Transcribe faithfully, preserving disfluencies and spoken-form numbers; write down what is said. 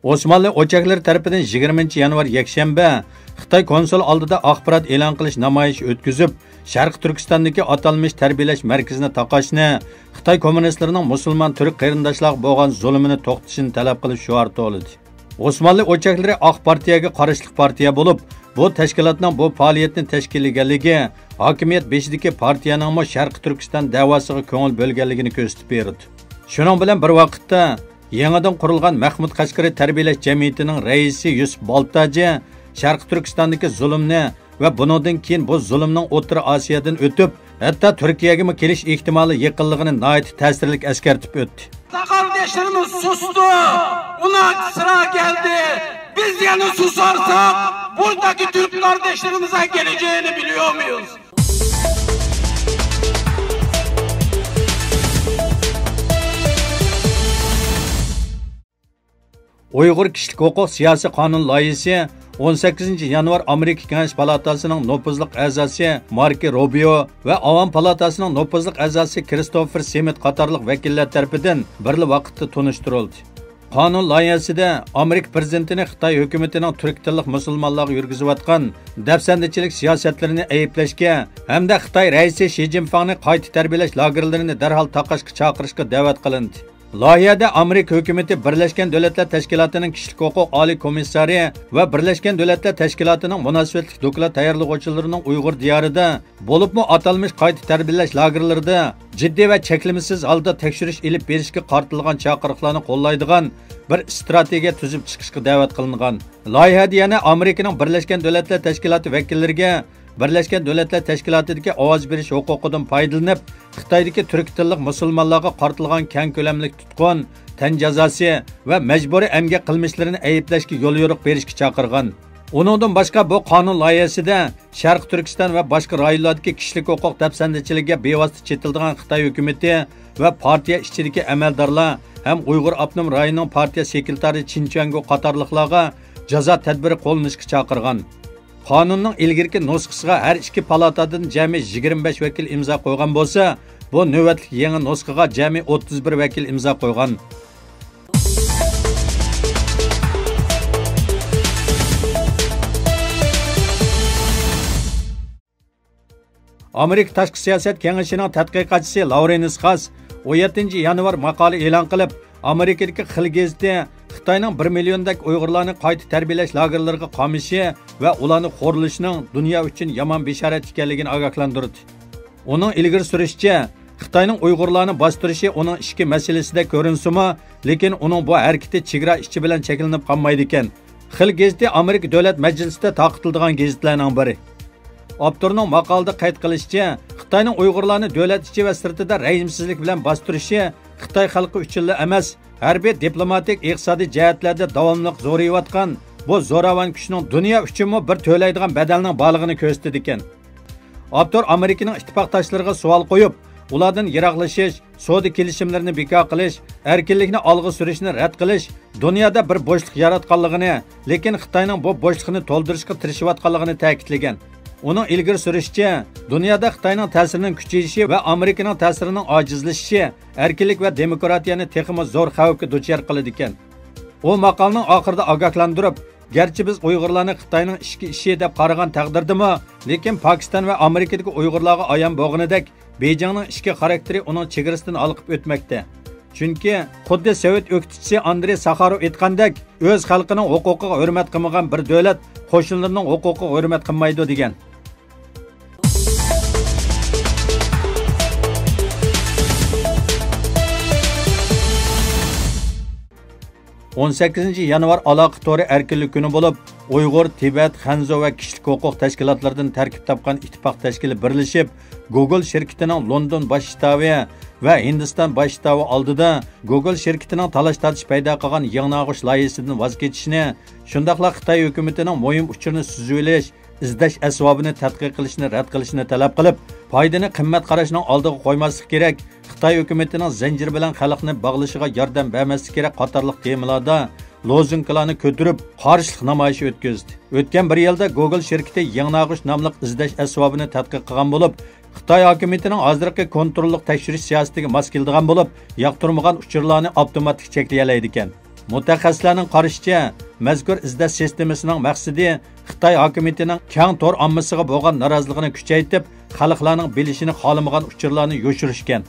ئوسمانلى ئوچاكلىرى تەرىپىدىن يىگىرمىنچى يانۋار يەكشەنبە خىتاي كونسۇل ئالدىدا ئاخبارات ئېلان قىلىش نامايىشى ئۆتكۈزۈپ، شەرقىي تۈركىستاندىكى ئاتالمىش تەربىيەلەش مەركىزىنى تاقاشنى، خىتاي كوممۇنىستلىرىنىڭ مۇسۇلمان تۈرك قېرىنداشلارغا بولغان زۇلۇمىنى توختىتىشىنى تەلەپ قىلىپ شوئار توۋلىدى. ئوسمانلى ئوچاكلىرى ئاق پارتىيەگە قارشىلىق پارتىيە بولۇپ، بۇ تەشكىلاتنىڭ بۇ پائالىيەتنى تەشكىللىگەنلىكى، ھاكىمىيەت بېشىدىكى پارتىيەنىڭمۇ شەرقىي تۈركىستان دەۋاسىغا كۆڭۈل بۆلگەنلىكىنى كۆرسىتىپ بېرىدۇ. شۇنىڭ بىلەن بىر ۋاقىتتا، يېڭىدىن قۇرۇلغان مەخمۇت قەشقىرى تەربىيەلەش جەمئىيىتىنىڭ رەئىسى يۈسۈپ بالتاجى شەرقىي تۈركىستاندىكى زۇلۇمنى ۋە بۇنىڭدىن كېيىن بۇ زۇلۇمنىڭ ئوتتۇرا ئاسىيادىن ئۆتۈپ، ھەتتا تۈركىيەگىمۇ كېلىش ئېھتىمالى يېقىنلىقىنى ناھايىتى تەسىرلىك ئەسكەرتىپ ئۆتتى. قارdaşlarımız sustu. Bundan sıra geldi. Biz yine susarsak buradaki Türk kardeşlerimize geleceğini biliyor muyuz? ئۇيغۇر كىشىلىك ھوقۇق سىياسىي قانۇن لايىھىسى ئون سەككىزىنچى يانۋار ئامېرىكا كېڭەش پالاتاسىنىڭ نوپۇزلۇق ئەزاسى ماركو روبىيو ۋە ئاۋام پالاتاسىنىڭ نوپۇزلۇق ئەزاسى كىرىستوفېر سېمىت قاتارلىق ۋەكىللەر تەرىپىدىن بىرلا ۋاقىتتا تونۇشتۇرۇلدى. قانۇن لايىھەسىدە ئامېرىكا پىرېزىدېنتىنى خىتاي ھۆكۈمىتىنىڭ تۈرك تىللىق مۇسۇلمانلارغا يۈرگۈزۈۋاتقان دەپسەندىچىلىك سىياسەتلىرىنى ئەيىبلەشكە ھەمدە خىتاي رەئىسى شى جىنپىڭنى قايتا تەربىيەلەش لاگېرلىرىنى دەرھال تاقاشقا چاقىرىشقا دەۋەت قىلىندى. لايىھەدە ئامېرىكا ھۆكۈمىتى بىرلەشكەن دۆلەتلەر تەشكىلاتىنىڭ كىشىلىك ھوقۇق ئالىي كومىسسارى ۋە بىرلەشكەن دۆلەتلەر تەشكىلاتىنىڭ مۇناسىۋەتلىك دوكلات تەييارلىغۇچىلىرىنىڭ ئۇيغۇر دىيارىدا، بولۇپمۇ ئاتالمىش قايتا تەربىيەلەش لاگېرلىرىدا جىددىي ۋە چەكلىمىسىز ھالدا تەكشۈرۈش ئېلىپ بېرىشكە قارىتىلغان چاقىرىقلارنى قوللايدىغان بىر ئىستراتېگىيە تۈزۈپ چىقىشقا دەۋەت قىلىنغان. لايىھەدە يەنە ئامېرىكىنىڭ بىرلەشكەن دۆلەتلەر تەشكىلاتى ۋەكىللىرىگە بىرلەشكەن دۆلەتلەر تەشكىلاتىدىكى ئاۋاز بېرىش ھوقۇقىدىن پايدىلىنىپ، خىتايدىكى تۈرك تىللىق مۇسۇلمانلارغا قارىتىلغان كەڭ كۆلەملىك تۇتقۇن، تەن جازاسى ۋە مەجبۇرىي ئەمگەك قىلمىشلىرىنى ئەيىبلەشكە يوليورۇق بېرىشكە چاقىرغان. ئۇنىڭدىن باشقا، بۇ قانۇن لايىھەسىدە شەرقىي تۈركىستان ۋە باشقا رايونلاردىكى كىشىلىك ھوقۇق دەپسەندىچىلىكىگە بىۋاسىتە چېتىلىدىغان خىتاي ھۆكۈمىتى ۋە پارتىيە ئىچىدىكى ئەمەلدارلار ھەم ئۇيغۇر ئاپتونوم رايونىنىڭ پارتىيە سېكرېتارى چىن چۈەنگو قاتارلىقلارغا جازا تەدبىرى قوللىنىشقا چاقىرغان. قانۇننىڭ ئىلگىرىكى نۇسخىسىغا ھەر ئىككى پالاتادىن جەمئىي يىگىرمە بەش ۋەكىل ئىمزا قويغان بولسا، بۇ نۆۋەتلىك يېڭى نۇسخىغا جەمئىي ئوتتۇز بىر ۋەكىل ئىمزا قويغان. ئامېرىكا تاشقى سىياسەت كېڭىشىنىڭ تەتقىقاتچىسى لاۋرېنس خاس ئون يەتتىنچى يانۋار ماقالە ئېلان قىلىپ، ئامېرىكىدىكى خىل گېزىتى خىتاينىڭ بىر مىليوندەك ئۇيغۇرلارنى قايتا تەربىيەلەش لاگېرلىرىغا قامىشى ۋە ئۇلارنى خورلىشىنىڭ دۇنيا ئۈچۈن يامان بېشارەت ئىكەنلىكىنى ئاگاھلاندۇردى. ئۇنىڭ ئىلگىرى سۈرۈشىچە، خىتاينىڭ ئۇيغۇرلارنى باستۇرۇشى ئۇنىڭ ئىچكى مەسىلىسىدەك كۆرۈنسىمۇ، لېكىن ئۇنىڭ بۇ ھەرىكىتى چېگرا ئىچى بىلەن چەكلىنىپ قالمايدىكەن. خىل گېزىتى ئامېرىكا دۆلەت مەجلىسىدە تارقىتىلىدىغان گېزىتلەرنىڭ بىرى. ئاپتورنىڭ ماقالىدا قەيت قىلىشىچە، خىتاينىڭ ئۇيغۇرلارنى دۆلەت ئىچى ۋە سىرتىدا رەھىمسىزلىك بىلەن باستۇرۇشى خىتاي خەلقى ئۈچۈنلا ئەمەس، ھەربىي، دىپلوماتىك، ئىقتىسادىي جەھەتلەردە داۋاملىق زورىيىۋاتقان بۇ زوراۋان كۈچنىڭ دۇنيا ئۈچۈنمۇ بىر تۆلەيدىغان بەدەلنىڭ بارلىقىنى كۆرسىتىدىكەن. ئاپتور ئامېرىكىنىڭ ئىتتىپاقداشلىرىغا سوئال قويۇپ، ئۇلاردىن يىراقلىشىش، سودا كېلىشىملىرىنى بىكار قىلىش، ئەركىنلىكنى ئالغا سۈرۈشنى رەت قىلىش، دۇنيادا بىر بوشلۇق ياراتقانلىقىنى، لېكىن خىتاينىڭ بۇ بوشلۇقنى تولدۇرۇشقا تىرىشىۋاتقانلىقىنى تەكىتلىگەن. ئۇنىڭ ئىلگىرى سۈرۈشىچە، دۇنيادا خىتاينىڭ تەسىرىنىڭ كۈچىيىشى ۋە ئامېرىكىنىڭ تەسىرىنىڭ ئاجىزلىشىشى ئەركىنلىك ۋە دېموكراتىيەنى تېخىمۇ زور خەۋپكە دۇچار قىلىدىكەن. ئۇ ماقالىنىڭ ئاخىرىدا ئاگاھلاندۇرۇپ، گەرچە بىز ئۇيغۇرلارنى خىتاينىڭ ئىچكى ئىشى دەپ قارىغان تەقدىردىمۇ، لېكىن پاكىستان ۋە ئامېرىكىدىكى ئۇيغۇرلارغا ئايان بولغىنىدەك، بېيجىڭنىڭ ئىچكى خاراكتېرى ئۇنىڭ چېگرىسىدىن ھالقىپ ئۆتمەكتە. چۈنكى، خۇددى سوۋېت ئۆكتىچىسى ئاندرېي ساخاروف ئېيتقاندەك، ئۆز خەلقىنىڭ ھوقۇقىغا ھۆرمەت قىلمىغان بىر دۆلەت قوشنىلىرىنىڭ ھوقۇقىغا ھۆرمەت قىلمايدۇ، دېگەن. ئون سەككىزىنچى يانۋار ئالاقە تورى ئەركىنلىك كۈنى بولۇپ، ئۇيغۇر، تىبەت، خەنزۇ ۋە كىشىلىك ھوقۇق تەشكىلاتلىرىدىن تەركىب تاپقان ئىتتىپاق تەشكىلى بىرلىشىپ، گوگول شىركىتىنىڭ لوندون باش شتابى ۋە ھىندىستان باش شتابى ئالدىدا گوگول شىركىتىنىڭ تالاش-تارتىش پەيدا قىلغان يېڭىناغۇش لايىھىسىدىن ۋاز كېچىشىنى، شۇنداقلا خىتاي ھۆكۈمىتىنىڭ مۇھىم ئۇچۇرنى سۈزۈۋېلىش، ئىزدەش ئەسۋابىنى تەتقىق قىلىشنى رەت قىلىشىنى تەلەپ قىلىپ، پايدىنى قىممەت قاراشنىڭ ئالدىغا قويماسلىق كېرەك، خىتاي ھۆكۈمىتىنىڭ زەنجىر بىلەن خەلقنى باغلىشىغا ياردەم بەرمەسلىك كېرەك قاتارلىق تېمىلاردا لوزۇنكىلارنى كۆتۈرۈپ، قارشىلىق نامايىشى ئۆتكۈزدى. ئۆتكەن بىر يىلدا گوگول شىركىتى يېڭىناغۇش ناملىق ئىزدەش ئەسۋابىنى تەتقىق قىلغان بولۇپ، خىتاي ھاكىمىيىتىنىڭ ھازىرقى كونتروللۇق تەكشۈرۈش سىياسىتىگە ماس كېلىدىغان بولۇپ، ياقتۇرمىغان ئۇچۇرلارنى ئاپتوماتىك چەكلىيەلەيدىكەن. مۇتەخەسسىسلەرنىڭ قارىشىچە، مەزكۇر ئىزدەش سىستېمىسىنىڭ مەقسىتى خىتاي ھاكىمىيىتىنىڭ كەڭ تور ئاممىسىغا بولغان نارازىلىقىنى كۈچەيتىپ، خەلقلەرنىڭ بىلىشىنى خالىمىغان ئۇچۇرلارنى يوشۇرۇش ئىكەن.